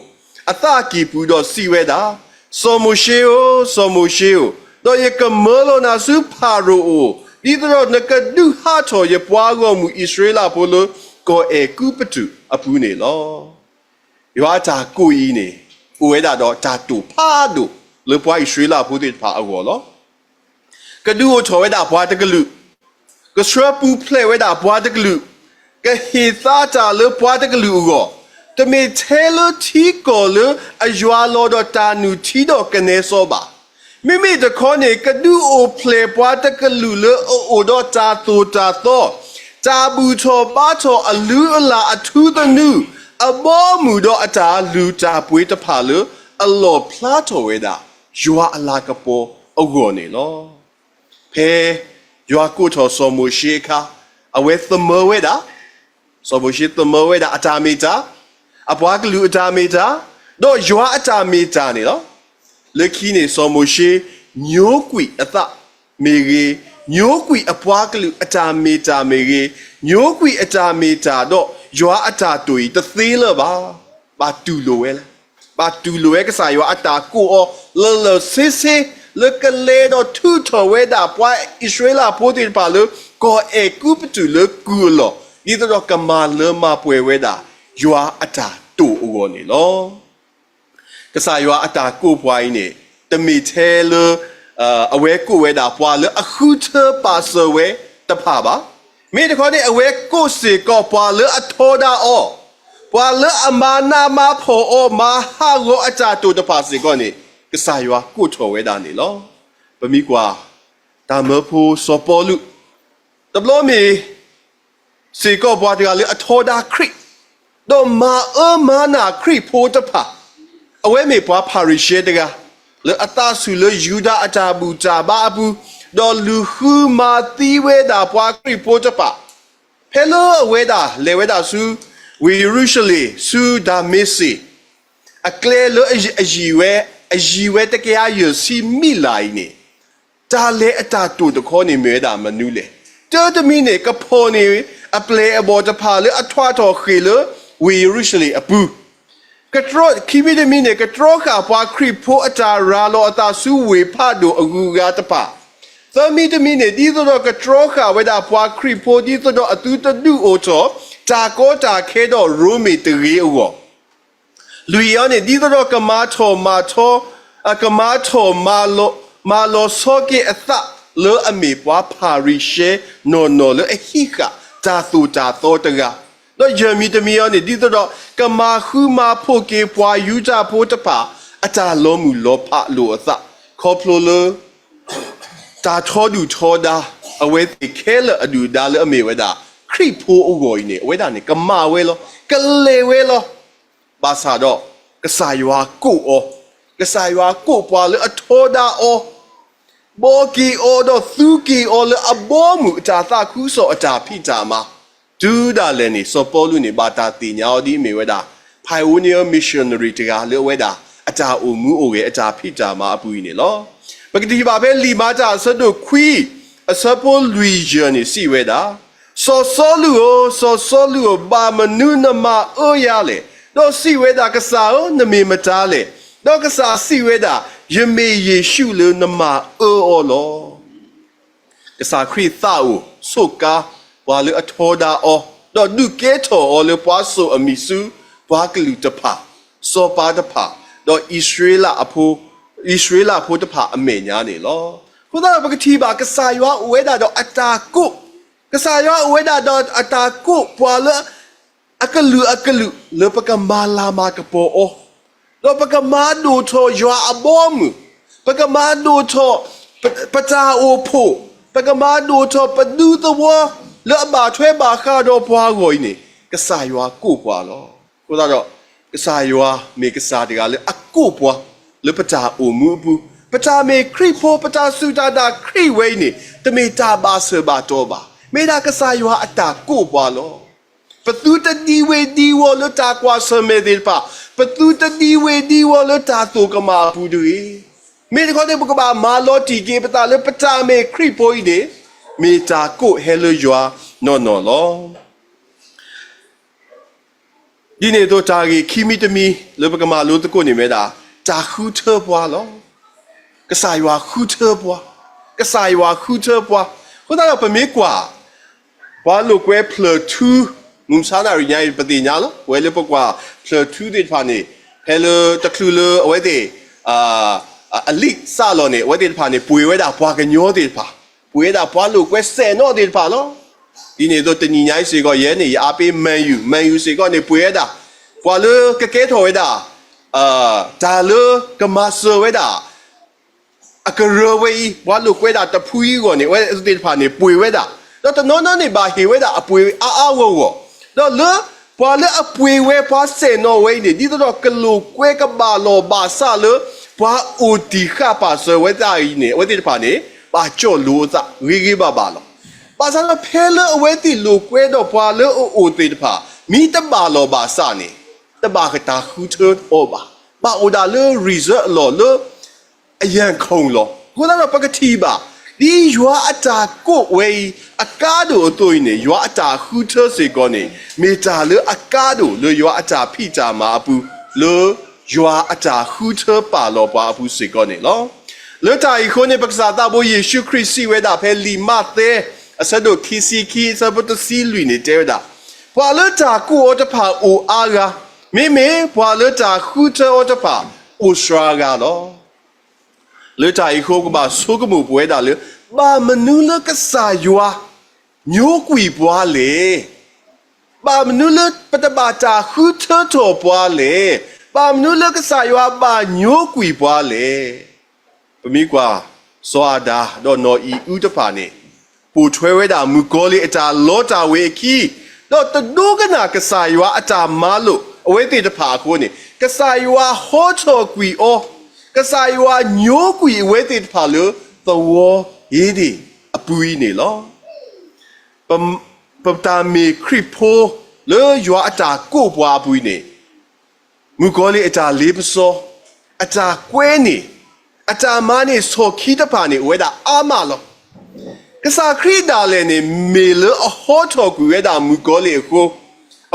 အသးကံၢ်ပူၤဒီးစံးဝဲဒၣ်, စီၤမိၤၡ့ဧၢ, စီၤမိၤၡ့ဧၢ, ဒီးယကမၢလီၤနၤဆူဖၤရိၤအအိၣ်, ဒ်သိးဒီးနကဒုးဟးထီၣ်ယပှၤဂီၢ်မုၢ်အံၣ်စရ့လးဖိလၢကီၢ်အဲၤကူပတူးအပူၤန့ၣ်လီၤ. ယွၤအတၢ်ကိးအံၤန့ၣ် အိၣ်ဝဲဒၣ်ဒီးတၢ်တိာ်ဖးဒိၣ်လၢပှၤအံၣ်စရ့လးဖိသ့ၣ်တဖၣ်အဂီၢ်လီၤ. ကဒုးအိၣ်ထီၣ်ဝဲဒၣ်ပှၤတကလုာ်, ကဆှၢပူၤဖျဲးဝဲဒၣ်ပှၤတကလုာ်, ကဟ့ၣ်သါတၢ်လၢပှၤတကလုာ်အဂီၢ်, တမ့ၢ်ထဲလၢထံကီၢ်လၢအယွၤလီၤဒီးတၢ်နုၢ်ထံဒီးကနဲစီဘၣ်. မ့မ့ၢ်တခီန့ၣ် ကဒုးအိၣ်ဖျဲၣ်ပှၤတကလုာ်လၢအအိၣ်ဒီးတၢ်သိၣ်တၢ်သီ, တၢ်ဘူၣ်ထီၣ်ဘါထီၣ်အလုၢ်အလၢ်အထူသနူ, အဘီအမုၢ်ဒီးအတၢ်လုၢ်တၢ်ပှ့ၤတဖၣ်လၢအလီၣ်ဖျါထီၣ်ဝဲဒၣ် ယွၤအလၤကပီၤအဂီၢ်န့ၣ်လီၤ. ဖဲယွၤကိးထီၣ်စီၤမိၤၡ့အခါ, အဝဲသမၢဝဲဒၣ် စီၤမိၤၡ့သမၢဝဲဒၣ်အတၢ်မ့ၢ်တၢ်, အပှၤကလုာ်အတၢ်မ့ၢ်တၢ်, ဒီးယွၤအတၢ်မ့ၢ်တၢ်န့ၣ်လီၤ. လၢခံန့ၣ် စီၤမိၤၡ့ ညိကွံာ်အသးမ့ၢ်ဂ့ၤ, ညိကွံာ်အပှၤကလုာ်အတၢ်မ့ၢ်တၢ်မ့ၢ်ဂ့ၤ, ညိကွံာ်အတၢ်မ့ၢ်တၢ်ဒီးယွၤအတၢ်တိာ်အံၤတသ့လၢၤဘၣ်. ဘၣ်တူၢ်လိာ်ဝဲလၢ ဘၣ်တူၢ်လိာ်ဝဲကစၢ်ယွၤအတၢ်ကိးအီၤ လၢလၢဆ့ဆ့ လၢကလဲၤဒီးထုးထီၣ်ဝဲဒၣ်ပှၤအံၣ်စရ့လးဖိသ့ၣ်တဖၣ်လၢ ကီၢ်အဲၤကူပတူးလၢကုၢ်အလီၢ်, ဒ်သိးဒီးကမၤလၢမၤပှဲၤဝဲဒၣ် ယွၤအတၢ်တိာ်အဂီၢ်န့ၣ်လီၤ. ကစၢ်ယွၤအတၢ်ကိးပှၤအံၤန့ၣ် တမ့ၢ်ထဲလၢ အဝဲကိးဝဲဒၣ်ပှၤလၢအဃုထၢပာ်စၢၤဝဲတဖၣ်ဘၣ်. မ့ၢ်တခီန့ၣ် အဝဲကိးစ့ၢ်ကီးပှၤလၢအထီဒါအီၤ, ပှၤလၢအမၤနးမၤဖှီၣ်အီၤ မၤဟးဂီၤအတၢ်တိာ်တဖၣ်စ့ၢ်ကီးန့ၣ် ကစၢ်ယွၤကိးထီၣ်ဝဲဒၣ်န့ၣ်လီၤ. ပမ့ၢ်ကွၢ် တၢ်မၢဖိစီၤပီလူး တဘျီမ့ၢ် စ့ၢ်ကီးပှၤတဂၤလၢအထီဒါခရံာ်, ဒီးမၤအၢမၤနးခရံာ်ဖိတဖၣ်, အဝဲမ့ၢ်ပှၤဖၤရံၤၡဲတဂၤ လၢအသးဆူၣ်လၢယူဒၤအတၢ်ဘူၣ်တၢ်ဘါအပူၤ, ဒီးလူၤဃုမၤသံဝဲဒၣ်ပှၤခရံာ်ဖိတဖၣ်, ဖဲလၢအဝဲဒၣ်လဲၤဝဲဒၣ်ဆူ ဝ့ၢ်ယရူၤၡလ့ၣ် ဆူဒၤမ့းစ့း အကျဲလၢအယံၤဝဲ အယံၤဝဲတကယၤယဲၢ်ဆံမံးလးအံၤန့ၣ် တၢ်လဲၤအတၢ်တိာ်တခီန့ၣ်မ့ၢ်ဝဲဒၣ်မနုၤလဲၣ်. တၢတမံၤန့ၣ် ကဖီၣ်န့ၢ်အပျဲၢ်အဘီၣ်တဖၣ်လၢအထွးထီၣ်ဃ့ၢ်လၢ ဝ့ၢ်ယရူၤၡလ့ၣ်အပူၤ, ခံမံၤတမံၤန့ၣ် ကတြီဃာ်ပှၤခရံာ်ဖိအတၢ်ရၤလီၤအသးဆူဝ့ၢ်ဖးဒိၣ်အဂုၤအဂၤတဖၣ်, သၢမံၤတမံၤန့ၣ် ဒ်သိးဒီးကတြီဃာ်ဝဲဒၣ်ပှၤခရံာ်ဖိ ဒ်သိးဒီးအသုတဒုးအိၣ်ထီၣ် တၢ်ကီတၢ်ခဲဒီးရိမ့ၤတဂ့ၤအဂီၢ် လွံၢ်အံၤန့ၣ် ဒ်သိးဒီးကမၤထီၣ်မၤထီ, ကမၤထီၣ် မၤလီၤဆီက့ၤအသး လၢအမ့ၢ်ပှၤဖၤရံၤၡဲနီၢ်နီၢ်လၢအဟံးဃာ်တၢ်သိၣ်တၢ်သီတဂၤ, ဒီးယဲၢ်မံၤတမံၤအံၤန့ၣ် ဒ်သိးဒီးကမၤဃုမၤဖှိၣ်က့ၤပှၤယူဒၤဖိတဖၣ် အတၢ်လီၤမုၢ်လီၤဖးလိာ်အသး ခီဖျိလၢ တၢ်ထီဒုၣ်ထီဒါ အဝဲသ့ၣ်ခဲလၢာ်အဒုၣ်အဒါလၢအမ့ၢ်ဝဲဒၣ် ခရံာ်ဖိအဂီၢ်အံၤန့ၣ် အဝဲဒၣ်န့ၣ် ကမၤဝဲလီၤ, ကလဲၤဝဲလီၤ. ဘၣ်ဆၣ်ဒီး ကစၢ်ယွၤကိးအီၤ, ကစၢ်ယွၤကိးပှၤလၢအထီဒါအီၤ, ဘှီက့ၤအီၤဒီးသူက့ၤအီၤလၢအဘီအမုၢ် အတၢ်သးခုကစီၣ်အတၢ်ဖံးတၢ်မၤ, တုၤဒၣ်လဲာ်န့ၣ် စီၤပီလူးန့ၣ် ဘၣ်တၢ်သ့ၣ်ညါအီၤဒ်အမ့ၢ်ဝဲဒၣ် pioneer missionary တဂၤလၢအဝဲဒၣ် အတၢ်အိၣ်မူအိၣ်ဂဲၤအတၢ်ဖံးတၢ်မၤအပူၤအံၤန့ၣ်လီၤ. ပကထံၣ်ဘၣ်ဖဲလံာ်မၤတၢ်အဆၢဒိၣ်ခွံ အဆၢဖိလွံၢ်ယဲၢ်န့ၣ် စံးဝဲဒၣ်, စီၤစီလူးဧၢ, စီၤစီလူးဧၢ, ဘၣ်မနုၤနမၤအၢယၤလဲၣ်. ဒီးစံးဝဲဒၣ်, ကစၢ်ဧၢ, နမ့ၢ်မတၤလဲၣ်. ဒီးကစၢ်စံးဝဲဒၣ်, ယမ့ၢ်ယ့ၣ်ၡူးလၢနမၤအၢအီၤလီၤ. ကစၢ်ခရံာ်သးအိၣ်ဆိးကါ ပှၤလၢအထီဒါအီၤ, ဒီးဒုးကဲထီၣ်အီၤလၢပှၤစိာ်အမံၤဆူ ပှၤကလုာ်တဖၣ်, စီၤပၤတဖၣ်, ဒီးအံၣ်စရ့လးအဖိ, အံၣ်စရ့လးဖိတဖၣ်အမဲာ်ညါန့ၣ်လီၤ. အဃိသတးဒီးပကထံၣ်ဘၣ် ကစၢ်ယွၤအိၣ်ဝဲဒၣ်ဒီးအတၢ်ကိး, ကစၢ်ယွၤအိၣ်ဝဲဒၣ်ဒီးအတၢ်ကိးပှၤလၢ အကလုာ်အကလုာ်လၢပကမၤလၤမၤကပီၤအီၤ, ဒီးပကမၤဒိၣ်ထီၣ်ယွၤအဘီအမုၢ်, ပကမၤဒိၣ်ထီၣ်ပ, ပတၢ်အိၣ်ဖှိၣ်, ပကမၤဒိၣ်ထီၣ်ပဒူသဝီ လၢအဘၣ်ထွဲဘၣ်ဃးဒီးပှၤအဂီၢ်အံၤန့ၣ် ကစၢ်ယွၤကိးပှၤလီၤ. အဃိသတးဒီး ကစၢ်ယွၤမ့ၢ်ကစၢ်တဂၤလၢအကိးပှၤ လၢပတၢ်အိၣ်မူအပူၤ, ပတၢ်မ့ၢ်ခရံာ်ဖိ ပတၢ်စူၢ်တၢ်နာ်ခရံာ်ဝဲအံၤန့ၣ် တမ့ၢ်တၢ်ဘၣ်ဆၢဘၣ်တီၢ်ဘၣ်, မ့ၢ်ဒၣ်ကစၢ်ယွၤအတၢ်ကိးပှၤလီၤ. ပသုတဒံဝ့ဒံဝီၤလၢတၢ်ကွၢ်ဆၢၣ်မဲာ်သ့ၣ်တဖၣ်, ပသုတဒံဝ့ဒံဝီၤလၢတၢ်သိၣ်ကမၣ်အပူၤတဂ့ၤ. မ့ၢ်တခီန့ၣ် ပကဘၣ်မၤလီၤတံၢ်က့ၤပသးလၢပတၢ်မ့ၢ်ခရံာ်ဖိအံၤန့ၣ် မ့ၢ်တၢ်ကိးဟဲလၢယွၤနီၢ်နီၢ်လီၤ. ဒ်န့ၣ်အသိး တၢ်ဂ့ၢ်ခံမံၤတမံၤလၢပကမၤလိသကိးန့ၣ်မ့ၢ်ဒၣ် တၢ်ဃုထၢပှၤလီၤ. ကစၢ်ယွၤဃုထၢပှၤ, ကစၢ်ယွၤဃုထၢပှၤ. အဃိသတးဒီးပမ့ၢ်ကွၢ် ပှၤလိာ်ကွဲဖျၢၣ်ထူ, မုၢ်မဆါနၣ်ရံၣ်ညါအံၤ ပသ့ၣ်ညါလီၤ. ပဝဲလၢပကွၢ်ဖျၢၣ်ထူသ့ၣ်တဖၣ်န့ၣ် ဖဲလၢတချုးလၢအဝဲသ့ၣ် အလံာ်စးလီၤန့ၣ် အဝဲသ့ၣ်တဖၣ်န့ၣ် ပှ့ၤဝဲဒၣ်ပှၤကညီသ့ၣ်တဖၣ်, ပှ့ၤဝဲဒၣ်ပှၤလိာ်ကွဲစဲၣ်နီၣ်သ့ၣ်တဖၣ်လီၤ. ဒ်န့ၣ်အသိးတနံၤညါအံၤစ့ၢ်ကီး ယဲန့ၣ် ယအါပ့ၤ Man U, Man U စ့ၢ်ကီးန့ၣ် ပှ့ၤဝဲဒၣ် ပှၤလၢကကဲထီၣ်ဝဲဒၣ် တၢ်လၢကမၤစၢၤဝဲဒၣ် အကရၢဝဲအံၤ ပှၤလိာ်ကွဲဒၣ်တဖုအံၤအဂီၢ်န့ၣ် အဝဲသ့ၣ်တဖၣ်န့ၣ် ပှ့ၤဝဲဒၣ်, ဒီးတနီၤနီၤန့ၣ် ဘၣ်ဟ့ၣ်ဝဲဒၣ်အပှ့ၤအါအါဂီၢ်ဂီၢ်, ဒီးလၢပှၤလၢအပှ့ၤဝဲပှၤစဲၣ်နီၣ်ဝဲအံၤန့ၣ် ဒ်သိးဒီးကလိာ်ကွဲကဘၣ်လီၢ်ဘၣ်ဆၣ်လၢ ပှၤအိၣ်တံၢ်ဃာ်ပာ်စၢၤဝဲဒၣ်အံၤန့ၣ် အဝဲသ့ၣ်တဖၣ်န့ၣ် ဘၣ်ကၠီၣ်လိာ်အသးဂ့ၤဂ့ၤဘၣ်ဘၣ်လီၤ. ဘၣ်ဆၣ်ဒီးဖဲလၢအဝဲသ့ၣ်လိာ်ကွဲဒီးပှၤလၢအအိၣ်သ့ၣ်တဖၣ် မ့ၢ်တဘၣ်လီၢ်ဘၣ်စးန့ၣ် တဘၣ်တၢ်ဃုထၢအီၤဘၣ်. ဘၣ်အိၣ်ဒၣ်လၢ reserve အလီၢ်လၢ အရန်ခုန်လီၤ. အဃိသတးဒီးပကထံၣ်ဘၣ် ဒ်ယွၤအတၢ်ကိးဝဲအံၤ အကါဒိၣ်အသိးအံၤန့ၣ် ယွၤအတၢ်ဃုထၢစ့ၢ်ကီးန့ၣ် မ့ၢ်တၢ်လၢအကါဒိၣ်လၢယွၤအတၢ်ဖံးတၢ်မၤအပူၤ လၢယွၤအတၢ်ဃုထၢပာ်လီၤပှၤအပူၤစ့ၢ်ကီးန့ၣ်လီၤ. လၢတၢ်အံၤအဃိန့ၣ် ပကစၢ်သးဘိယ့ၣ်ၡူးခရံာ်စံးဝဲဒၣ်ဖဲလံာ်မးသဲ အဆၢဒိၣ်ခံဆံခံ အဆၢဖိတဆံလွံၢ်န့ၣ်တဲဝဲဒၣ်, ပှၤလၢတၢ်ကိးအီၤတဖၣ်အိၣ်အါဂၤ, မ့မ့ၢ်ပှၤလၢတၢ်ဃုထၢအီၤတဖၣ်အိၣ်စှၤဂၤလီၤ. လၢတၢ်အံၤအဃိ ပကဘၣ်ဆိကမိၣ်ပဝဲဒၣ်လၢ ဘၣ်မနုၤလၢကစၢ်ယွၤညိကွံာ်ပှၤလဲၣ်. ဘၣ်မနုၤလၢပတဘၣ်တၢ်ဃုထၢထီၣ်ပှၤလဲၣ်. ဘၣ်မနုၤလၢကစၢ်ယွၤဘၣ်ညိကွံာ်ပှၤလဲၣ်. ပမ့ၢ်ကွၢ် စီၤအၤဒၣ်ဒီးနီၢ်အံၤအုတဖၣ်န့ၣ် ပိာ်ထွဲဝဲဒၣ်မုၣ်ကီၤလံၢ်အတၢ်လီတၢ်ဝ့ၤအခံ, ဒီးတဒိကနၣ်ကစၢ်ယွၤအတၢ်မၤလိာ်အဝဲသ့ၣ်တဖၣ်အဃိန့ၣ် ကစၢ်ယွၤဟီထီၣ်ကွံာ်အီၤ, ကစၢ်ယွၤညိကွံာ်အဝဲသ့ၣ်တဖၣ်လၢသဝီဧ့ဒ့ၣ်အပူၤအံၤန့ၣ်လီၤ. ပ ပတၢ်မ့ၢ်ခရံာ်ဖိလၢယွၤအတၢ်ကိးပှၤအပူၤအံၤန့ၣ် မုၣ်ကီၤလံၢ်အတၢ်လ့ပစီ, အတၢ်ကွဲန့ၢ်, အတၢ်မၤန့ၢ်ဆီၣ်ခံတဖၣ်န့ၣ် အိၣ်ဝဲဒၣ်အါမးလီၤ. ကစၢ်ခရံာ်ဒၣ်လဲာ်န့ၣ် မ့ၢ်လၢအဟီထီၣ်ကွံာ်ဝဲဒၣ်မုၣ်ကီၤလံၢ်အဃိ,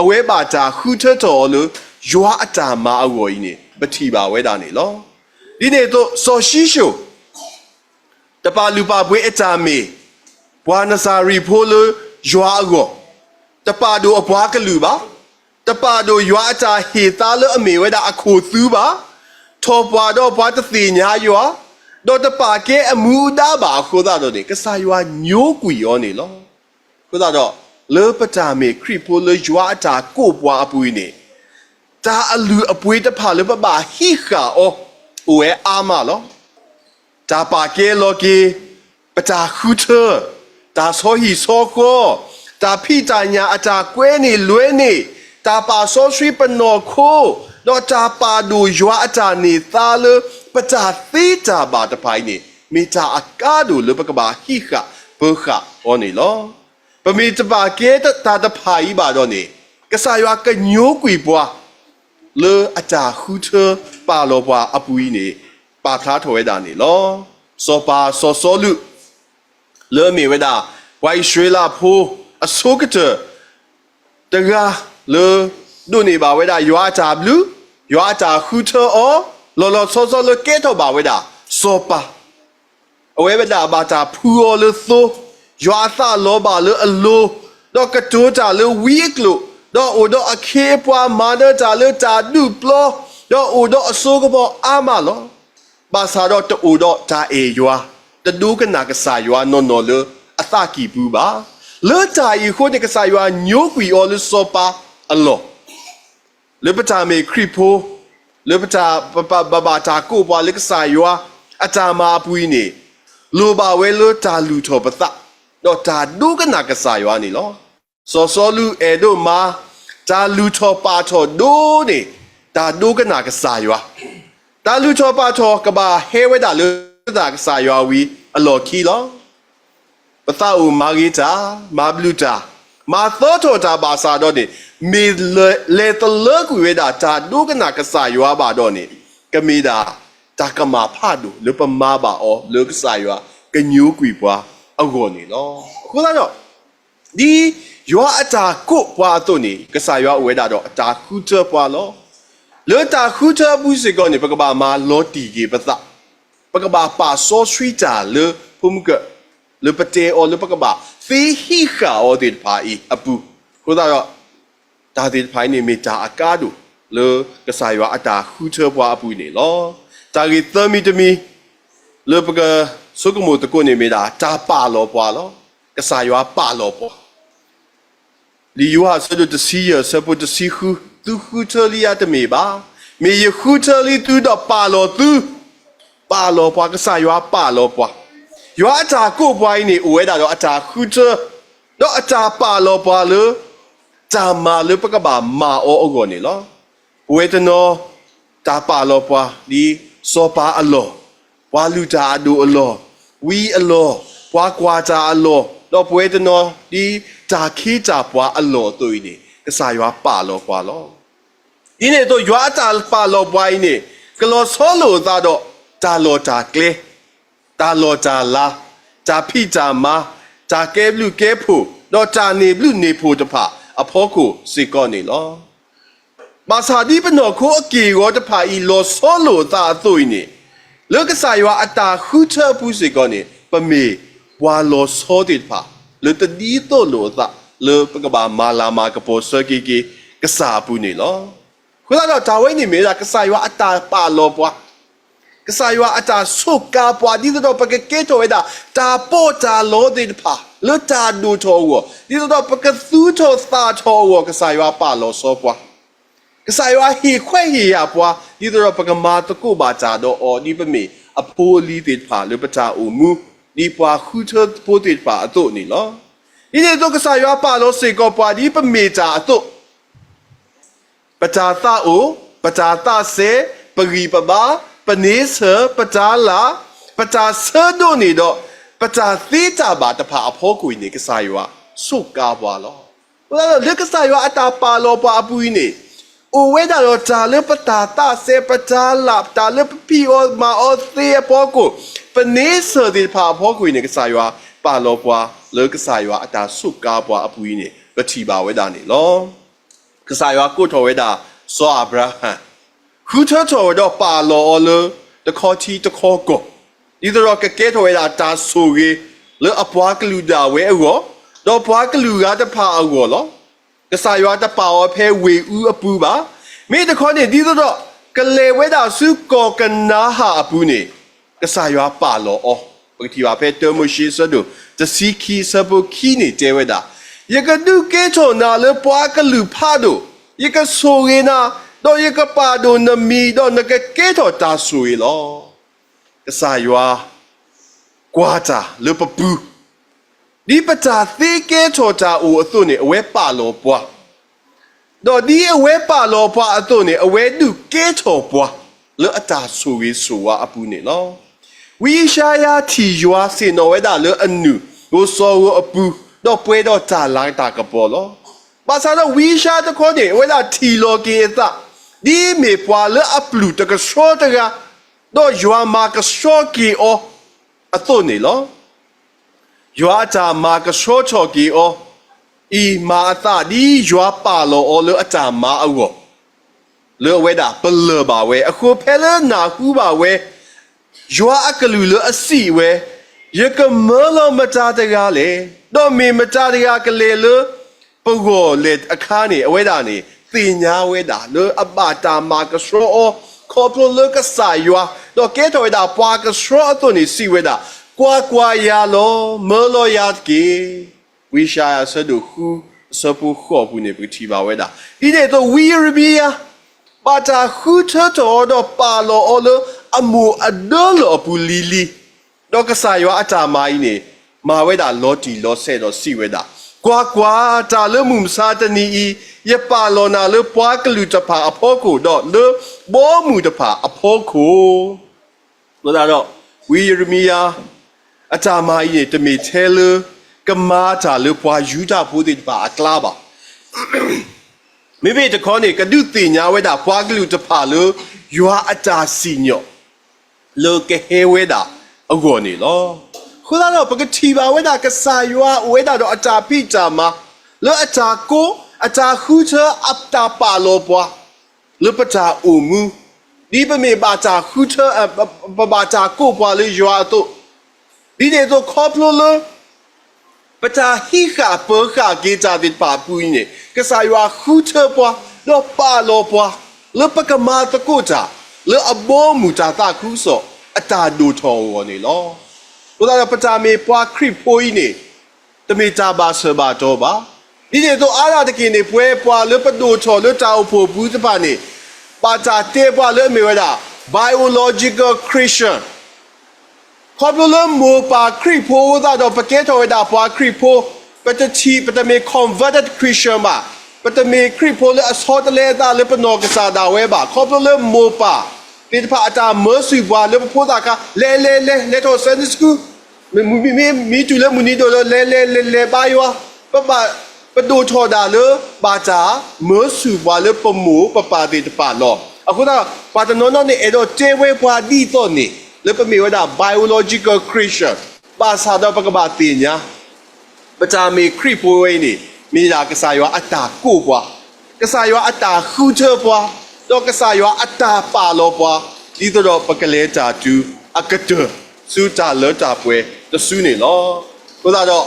အဝဲဘၣ်တၢ်ဃုထၢထီၣ်အီၤလၢ ယွၤအတၢ်မၤအဂီၢ်အံၤန့ၣ် ပထံၣ်ဘၣ်ဝဲဒၣ်န့ၣ်လီၤ. ဒ်န့ၣ်အသိး စီၤၡံၣ်စိၣ် တပာ်လုၢ်ပာ်ပှ့ၤအတၢ်မ့ၢ် ပှၤနစၤရ့းဖိလၢယွၤအဂီၢ်, တပာ်ဒိၣ်အပှၤကလုာ်ဘၣ်, တပာ်ဒိၣ်ယွၤအတၢ်ဟ့ၣ်သါလၢအမ့ၢ်ဝဲဒၣ်အခိၣ်သူဘၣ်, ထီၣ်ပှၢ်ဒီးပှၤတသ့ၣ်ညါယွၤ, ဒီးတပာ်ကဲအမူအဒါဘၣ်အဃိသတးဒီးန့ၣ် ကစၢ်ယွၤညိကွံာ်အီၤန့ၣ်လီၤ. အဃိသတးဒီး လၢပတၢ်မ့ၢ်ခရံာ်ဖိလၢယွၤအတၢ်ကိးပှၤအပူၤအံၤန့ၣ် တၢ်အလုၢ်အပှ့ၤတဖၣ်လၢပဘၣ်ဟံးဃာ်အီၤ အိၣ်ဝဲအါမးလီၤ. တၢ်ပာ်ကဲလီၤက့ၤ ပတၢ်ဃုထၢ, တၢ်ဆီဟံၣ်ဆီဃီ, တၢ်ဖံးတၢ်ညၣ်အတၢ်ကွဲန့ၢ်လွဲန့ၢ်, တၢ်ပာ်စီဆှံပနီၢ်ခိ, ဒီးတၢ်ပာ်ဒိၣ်ယွၤအတၢ်န့ၢ်သါလၢ ပတၢ်သ့တၢ်ဘၣ်တဖၣ်အံၤန့ၣ် မ့ၢ်တၢ်အကါဒိၣ်လၢပကဘၣ်ဟံးဃာ်ပၢဃာ်အီၤန့ၣ်လီၤ. ပမ့ၢ်တပာ်ကဲတၢ်တဖၣ်အံၤဘၣ်ဒီးန့ၣ် ကစၢ်ယွၤကညိကွံာ်ပှၤ လၢအတၢ်ဃုထၢပာ်လီၤပှၤအပူၤအံၤန့ၣ် ပာ်ဖျါထီၣ်ဝဲဒၣ်န့ၣ်လီၤ. စီၤပၤစီၤစီလူး လၢအမ့ၢ်ဝဲဒၣ် ပှၤအံၣ်စရ့လးဖိအဆိကတၢၢ် တဂၤလၢ ဒိးန့ၢ်ဘၣ်ဝဲဒၣ်ယွၤအတၢ်ဘျုး, ယွၤအတၢ်ဃုထၢအီၤ, လီၤလီၤဆီဆီလၢကဲထီၣ်ဘၣ်ဝဲဒၣ် စီၤပၤ အဝဲဒၣ်ဘၣ်တၢ်ဖှူအီၤလၢသိ, ယွၤအသးလီၤဘၣ်လၢအလိၤ, ဒီးကတိၤတၢ်လၢဝံအကျိာ်, ဒီးအိၣ်ဒီးအခ့အပှၤမၤနၢၤတၢ်လၢတၢ်ဒုးပျီ, ဒီးအိၣ်ဒီးအစိကမီၤအါမးလီၤ. ဘၣ်ဆၣ်ဒီးတအိၣ်ဒီးတၢ်အဲၣ်ယွၤ, တဒိကနၣ်ကစၢ်ယွၤနီၢ်နီၢ်လၢအသးကံၢ်ပူၤဘၣ်. လၢတၢ်အံၤအဃိန့ၣ် ကစၢ်ယွၤညိကွံာ်အီၤလၢစီၤပၤအလီၢ် လၢပတၢ်မ့ၢ်ခရံာ်ဖိ, လၢပတၢ်, ပဘၣ်တၢ်ကိးပှၤလၢကစၢ်ယွၤအတၢ်မၤအပူၤအံၤန့ၣ်, လိၣ်ဘၣ်ဝဲလၢတၢ်လုၢ်ထီၣ်ပသး, ဒီးတၢ်ဒိကနၣ်ကစၢ်ယွၤန့ၣ်လီၤ. စီၤစီလူးအဲၣ်ဒိးမၤ တၢ်လုၢ်ထီၣ်ပာ်ထီၣ်ဒိၣ်န့ၢ် တၢ်ဒိကနၣ်ကစၢ်ယွၤ, တၢ်လုၢ်ထီၣ်ပာ်ထီၣ်ကဘၣ်ဟဲဝဲဒၣ်လၢသးကစၢ်ယွၤဝံၤအလီၢ်ခံလီၤ. ပသးအိၣ်မၤဂ့ၤတၢ်, မၤဘျုးတၢ်, မၤသီထီၣ်တၢ်ဘၣ်ဆၣ်ဒီးန့ၣ်, မ့ၢ်လဲၤသလၢကွံာ်ဝဲဒၣ်တၢ်ဒိကနၣ်ကစၢ်ယွၤဘၣ်ဒီးန့ၣ်, ကမ့ၢ်ဒၣ်တၢ်ကမၣ်ဖးဒိၣ်လၢပမၤဘၣ်အီၤလၢကစၢ်ယွၤကညိကွံာ်ပှၤအဂီၢ်န့ၣ်လီၤ. အဃိသတးဒီး ဒ်ယွၤအတၢ်ကိးပှၤအသိးန့ၣ်, ကစၢ်ယွၤအိၣ်ဝဲဒၣ်ဒီးအတၢ်ဃုထၢပှၤလီၤ. လၢတၢ်ဃုထၢအပူၤစ့ၢ်ကီးန့ၣ်, ပကဘၣ်မၤလီၤတံၢ်က့ၤပသး, ပကဘၣ်ပာ်စီဆှံတၢ်လၢဖိမုၢ်ကၢၢ်, လၢပတဲအီၤလၢပကဘၣ်သ့ဟံးဃာ်အီၤသ့ၣ်တဖၣ်အံၤအပူၤ, အဃိသတးဒီး တၢ်သ့ၣ်တဖၣ်အံၤန့ၣ် မ့ၢ်တၢ်အကါဒိၣ်လၢကစၢ်ယွၤအတၢ်ဃုထၢပှၤအပူၤန့ၣ်လီၤ. တၢ်ဂ့ၢ်သၢမံၤတမံၤ လၢပကဆိကမိၣ်သကိးန့ၣ်မ့ၢ်ဒၣ် တၢ်ပာ်လီၤပှၤလီၤ. ကစၢ်ယွၤပာ်လီၤပှၤ လံာ်ယိၤဟၣ်အဆၢဒိၣ်တဆံယဲၢ်အဆၢဖိတဆံဃု, သုဃုထၢလံယၤတမ့ၢ်ဘၣ်, မ့ၢ်ယဃုထၢလံသုဒီးပာ်လီၤသု, ပာ်လီၤပှၤ, ကစၢ်ယွၤပာ်လီၤပှၤ, ယွၤအတၢ်ကိးပှၤအံၤန့ၣ် အိၣ်ဝဲဒၣ်ဒီးအတၢ်ဃုထၢ, ဒီးအတၢ်ပာ်လီၤပှၤလၢ တၢ်မၤလၢပကဘၣ်မၤအီၤအဂီၢ်န့ၣ်လီၤ. ပဝဲတနီၤ တၢ်ပာ်လီၤပှၤ ဒ်စီၤပၤအလီၢ်, ပှၤလုၢ်တၢ်အဒိၣ်အလီၢ်, ဝံအလီၢ်, ပှၤကွၢ်တၢ်အလီၢ်, ဒီးပဝဲတနီၤဒ်တၢ်ခ့တၢ်ပှၤအလီၢ်အသိးအံၤန့ၣ် ကစၢ်ယွၤပာ်လီၤပှၤလီၤ. ဒ်န့ၣ်အသိး ယွၤအတၢ်ပာ်လီၤပှၤအံၤန့ၣ် ကလီၤဆီလိာ်အသးဒီး တၢ်လီၢ်တၢ်ကျဲ, တၢ်လီၢ်တၢ်လၤ, တၢ်ဖံးတၢ်မၤ, တၢ်ကဲဘျုးကဲဖှိၣ်, ဒီးတၢ်န့ၢ်ဘျုးန့ၢ်ဖှိၣ်တဖၣ်အဖီခိၣ်စ့ၢ်ကီးန့ၣ်လီၤ. ဘၣ်ဆၣ်ဒ်ပနီၢ်ခိအက့ၢ်အဂီၤတဖၣ်အံၤ လီၤဆီလိာ်အသးအသိးအံၤန့ၣ်, လၢကစၢ်ယွၤအတၢ်ဃုထၢအပူၤစ့ၢ်ကီးန့ၣ် ပမ့ၢ်ပှၤလီၤဆီသ့ၣ်တဖၣ် လၢတဒ်သိးလိာ်အသး လၢပကဘၣ်မၤလၤမၤကပီၤဆၢက့ၤက့ၤကစၢ်အပူၤန့ၣ်လီၤ. အဃိသတးဒီး တၢ်ဝဲန့ၣ်မ့ၢ်ဝဲဒၣ် ကစၢ်ယွၤအတၢ်ပာ်လီၤပှၤ, ကစၢ်ယွၤအတၢ်ဆိၣ်ကါပှၤ ဒ်သိးဒီးပကကဲထီၣ်ဝဲဒၣ် တၢ်ပီးတၢ်လီသ့ၣ်တဖၣ် လၢတၢ်ဒိၣ်ထီၣ်အဂီၢ်, ဒ်သိးဒီးပကသူၣ်ထီၣ်သးထီၣ်အဂီၢ် ကစၢ်ယွၤပာ်လီၤဆီပှၤ, ကစၢ်ယွၤဟ့ၣ်ခွဲးဟ့ၣ်ယာ်ပှၤ ဒ်သိးဒီးပကမၤသကိးဘၣ်တၢ်ဒီးအီၤ ဒ်ပမ့ၢ်အဖိအလံၤသ့ၣ်တဖၣ်လၢပတၢ်အိၣ်မူ, ဒ်ပှၤဃုထၢဖိသ့ၣ်တဖၣ်အသိးန့ၣ်လီၤ. ဒ်န့ၣ်အသိး ကစၢ်ယွၤပာ်လီၤစ့ၢ်ကီးပှၤဒ်ပမ့ၢ်တၢ်အသိး ပတၢ်သးအိၣ်, ပတၢ်သးစဲ, ပဂံၢ်ပဘါ, ပန့ဆၢၣ်, ပတၢ်လၤ, ပတၢ်ဆၢဒိးန့ၢ်ဒီး ပတၢ်သ့တၢ်ဘၣ်တဖၣ်အဖီခိၣ်အံၤန့ၣ် ကစၢ်ယွၤဆိၣ်ကါပှၤလီၤ. အဃိသတးဒီးလၢကစၢ်ယွၤအတၢ်ပာ်လီၤပှၤအပူၤအံၤန့ၣ် အိၣ်ဝဲဒၣ်ဒီးတၢ်လၢပတၢ်သးစဲ, ပတၢ်လၤ, တၢ်လၢပဖံးအီၤမၤအီၤသ့အဖီခိၣ်, ပန့ဆၢၣ်သ့ၣ်တဖၣ်အဖီခိၣ်အံၤန့ၣ် ကစၢ်ယွၤပာ်လီၤပှၤလၢကစၢ်ယွၤအတၢ်ဆိၣ်ကါပှၤအပူၤအံၤန့ၣ် ပထံၣ်ဘၣ်ဝဲဒၣ်န့ၣ်လီၤ. ကစၢ်ယွၤကိးထီၣ်ဝဲဒၣ်စီၤအၤဘြၤဟၣ်, ဃုထၢထီၣ်ဝဲဒီးပာ်လီၤအီၤလၢတခီထံတခီကီၢ်, ဒ်သိးဒီးကကဲထီၣ်ဝဲဒၣ်တၢ်ဆိၣ်ဂ့ၤ လၢအပှၤကလုာ်ဒၣ်ဝဲအဂီၢ်, ဒီးပှၤကလုာ်ဂၤတဖၣ်အဂီၢ်လီၤ. ကစၢ်ယွၤတပာ်အီၤဖဲဝ့ၢ်အူအပူၤဘၣ်. မ့ၢ်တခီန့ၣ် ဒ်သိးဒီး ကလဲၤဝဲဒၣ်ဆူကီၢ်ကနၤဧၣ်အပူၤန့ၣ် ကစၢ်ယွၤပာ်လီၤအီၤ, ပကထံၣ်ဘၣ်ဖဲတၢမိၤၡ့အဆၢဒိၣ် တဆံခံ အဆၢဖိခံန့ၣ်တဲဝဲဒၣ်, ယကဒုးကဲထီၣ်နၤလၢပှၤကလုာ်ဖးဒိၣ်, ယကဆိၣ်ဂ့ၤနၤ, ဒီးယကပာ်ဒိၣ်နမံၤ, ဒီးနကကဲထီၣ်တၢ်ဆိၣ်ဂ့ၤလီၤ. ကစၢ်ယွၤကွၢ်တၢ်လၢပပူၤ, ဒ်ပတၢ်သ့ကဲထီၣ်တၢ်အိၣ်အသိးန့ၣ် အဝဲပာ်လီၤပှၤ, ဒီးဒ်အဝဲပာ်လီၤပှၤအသိးန့ၣ် အဝဲဒုးကဲထီၣ်ပှၤ လၢအတၢ်ဆိၣ်ဂ့ၤဆိၣ်ဝါအပူၤန့ၣ်လီၤ. ဝံယၡါယၤထံၣ်ယွၤဆ့ၣ်နီၤဝဲဒၣ်လၢအနုၢ် ဂိၢ်စီၣ်ဂီၤအပူၤ, ဒီးပှဲၤဒီးတၢ်လၤတၢ်ကပီၤလီၤ. ဘၣ်ဆၣ်ဒီးဝံယၡါယၤတခီန့ၣ် အဝဲဒၣ်ထံၣ်လီၤက့ၤအသး ဒ်မ့ၢ်ပှၤလၢအပျုၢ်တကဆှီတဂၤ, ဒီးယွၤမၤကဆှီက့ၤအီၤအသိးန့ၣ်လီၤ. ယွၤအတၢ်မၤကဆှီထီၣ်က့ၤအီၤအံၤ မၤအသးဒ်ယွၤပာ်လီၤအီၤလၢအတၢ်မၤအဂီၢ်, လၢအဝဲဒၣ်ပလၢၢ်ဘၣ်ဝဲ. အဃိဖဲလၢနၢ်ဟူဘၣ်ဝဲ ယွၤအကလုၢ်လၢအစံးဝဲ, ယကမၢလီၤမတၤတဂၤလဲၣ်, ဒီးမ့ၢ်မတၤတဂၤကလဲၤလၢပဂီၢ်လဲၣ်အခါန့ၣ် အဝဲဒၣ်န့ၣ် သ့ၣ်ညါဝဲဒၣ်လၢအဘၣ်တၢ်မၤကဆှီအီၤ ခီဖျိလၢကစၢ်ယွၤ, ဒီးကဲထီၣ်ဝဲဒၣ်ပှၤကဆှီအသိးန့ၣ် စံးဝဲဒၣ်, ကွၢ်ကွၢ်ယၤလီၤ, မၢလီၤယၤတက့ၢ်. ဝံယၡါယၤအဆၢဒိၣ်ဃု အဆၢဖိဃိးအပူၤန့ၣ် ပကထံၣ်ဘၣ်ဝဲဒၣ်, ဒ်န့ၣ်အသိး ဝံယံးရမံယၤ ဘၣ်တၢ်ဃုထၢထီၣ်အီၤ ဒီးပာ်လီၤအီၤလၢအမိၢ်အဒၢလီၢ်အပူၤလံၤလံၤ, ဒီးကစၢ်ယွၤအတၢ်မၤအံၤန့ၣ် မၤဝဲဒၣ်လီၤတံၢ်လီၤဆဲးဒီးစံးဝဲဒၣ်, ကွၢ်ကွၢ်, တၢ်လၢမုၢ်မဆါတနံၤအံၤ ယပာ်လီၤနၤလၢပှၤကလုာ်တဖၣ်အဖီခိၣ် ဒီးလၢဘီမုၢ်တဖၣ်အဖီခိၣ် အဃိသတးဒီး ဝံယံးရမံယၤ အတၢ်မၤအံၤန့ၣ် တမ့ၢ်ထဲလၢ ကမၤတၢ်လၢပှၤယူဒၤဖိသ့ၣ်တဖၣ်အကျါဘၣ်. မ့မ့ၢ်တခီန့ၣ် ကဒုးသ့ၣ်ညါဝဲဒၣ်ပှၤကလုာ်တဖၣ်လၢ ယွၤအတၢ်စံၣ်ညီၣ် လၢကဟဲဝဲဒၣ်အဂီၢ်န့ၣ်လီၤ. အဃိသတးဒီး ပကထံၣ်ဘၣ်ဝဲဒၣ် ကစၢ်ယွၤအိၣ်ဝဲဒၣ်ဒီးအတၢ်ဖံးတၢ်မၤ လၢအတၢ်ကိး အတၢ်ဃုထၢ အတၢ်ပာ်လီၤပှၤ လၢပတၢ်အိၣ်မူ, ဒ်ပမ့ၢ်ဘၣ်တၢ်ဃုထၢ ပဘၣ်တၢ်ကိးပှၤလၢယွၤအသိး, ဒ်န့ၣ်အသိး ခီဖျိလၢ ပတၢ်ဟံးဃာ်ပၢၤဃာ်က့ၤတၢ်သ့ၣ်တဖၣ်အပူၤအံၤန့ၣ် ကစၢ်ယွၤဃုထၢပှၤ ဒီးပာ်လီၤပှၤ လၢပကမၤသကိးတၢ် လၢအဘီအမုၢ်တၢ်သးခုကစီၣ် အတၢ်ဒိၣ်ထီၣ်အဂီၢ်န့ၣ်လီၤ. အဃိသတးဒီး ပတၢ်မ့ၢ်ပှၤခရံာ်ဖိအံၤန့ၣ် တမ့ၢ်တၢ်ဘၣ်ဆၢဘၣ်တီၤဘၣ်. ဒ်န့ၣ်အသိးအါဒၣ်တက့ၢ်န့ၣ် ပဝဲပှၤလၢပဒိၣ်ထီၣ်လၢတၢ်အိၣ်ဖှိၣ်ပူၤတဖၣ်န့ၣ် ဘၣ်တၢ်တဲပှၤလၢအမ့ၢ်ဝဲဒၣ် biological Christian ခီဖျိလၢမိၢ်ပၢ်ခရံာ်ဖိအဃိသတးဒီး ပကဲထီၣ်ဝဲဒၣ်ပှၤခရံာ်ဖိ, ပတထံၣ် ပတမ့ၢ် converted Christian ဘၣ်, ပတမ့ၢ်ခရံာ်ဖိလၢအဆီတလဲအသးလၢပနီၢ်ကစၢ်ဒၣ်ဝဲဘၣ်. ခီဖျိလၢမိၢ်ပၢ်သ့ၣ်တဖၣ်အတၢ်မၢစူၣ်ပှၤလၢပဖိသၣ်ခါ လဲၤလဲၤလဲၤ လဲၤထီၣ် Sunday School မ့မ့ၢ် မ့ၢ်တုၤလၢမုၢ်နံၤဒိၣ်ဒီး လဲၤလဲၤလဲၤလဲၤဘါယွၤ, ပဘၣ် ပဒိၣ်ထီၣ်ဒၣ်လၢ ဘၣ်တၢ်မၢဆူၣ်ပှၤလၢပမိၢ်ပပၢ်သ့ၣ်တဖၣ်လီၤ. အဃိသတး ပှၤတနီၤနီၤန့ၣ် အဲၣ်ဒိးတဲဝဲပှၤဒ်သိးန့ၣ် လၢပမ့ၢ်ဝဲဒၣ် biological Christian, ဘၣ်ဆၣ်ဒီးပကဘၣ်သ့ၣ်ညါ ပတၢ်မ့ၢ်ခရံာ်ဖိဝဲအံၤန့ၣ် မ့ၢ်ဒၣ်ကစၢ်ယွၤအတၢ်ကိးပှၤ, ကစၢ်ယွၤအတၢ်ဃုထၢပှၤ, ဒီးကစၢ်ယွၤအတၢ်ပာ်လီၤပှၤ, ဒ်သိးဒီးပကလဲၤတၢ်တုၤအကတၢၢ် ဆူတၢ်လၢတၢ်ပှဲၤတစုန့ၣ်လီၤ. အဃိသတးဒီး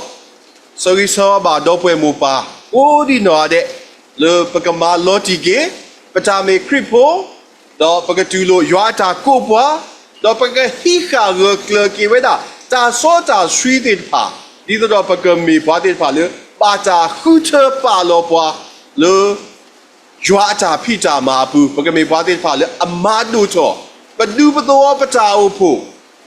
ဆၢဂ့ၤဆၢဝါဘၣ်ဒီပုၢ်ဝဲၢ်မိၢ်ပၢ် ကိးဒံနီၢ်ဂၤဒဲး လၢပကမၤလီၤတံၢ်က့ၤ ပတၢ်မ့ၢ်ခရံာ်ဖိ ဒီးပကတူၢ်လိာ်ယွၤအတၢ်ကိးပှၤ, ဒီးပကဟံးဃာ်ဂၢၢ်ကျၢၤက့ၤဝဲဒၣ် တၢ်စီတၢ်ဆှံသ့ၣ်တဖၣ်, ဒ်သိးဒီးပကမ့ၢ်ပှၤသ့ၣ်တဖၣ်လၢ ဘၣ်တၢ်ဃုထၢပာ်လီၤပှၤလၢ ယွၤအတၢ်ဖံးတၢ်မၤအပူၤ, ပကမ့ၢ်ပှၤသ့ၣ်တဖၣ်လၢအမၤဒိၣ်ထီၣ် ပဒူပသဝီပတၢ်အိၣ်ဖှိၣ်,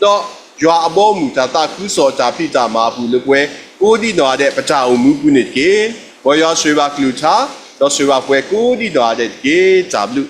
ဒီးယွၤအဘီအမုၢ်တၢ်သးခုကစီၣ်တၢ်ဖံးတၢ်မၤအပူၤလၢပဝဲ ကိးဒံနီၢ်ဂၤဒဲး ပတၢ်အိၣ်မူပူၤန့ၣ်တက့ၢ်. မ်ယွၤဆိၣ်ဂ့ၤဘၣ်ကလုၢ်ကထါ, ဒီးဆိၣ်ဂ့ၤဘၣ်ပဝဲကိးဒံနီၢ်ဂၤဒဲးတက့ၢ်. တၢ်ဘျုး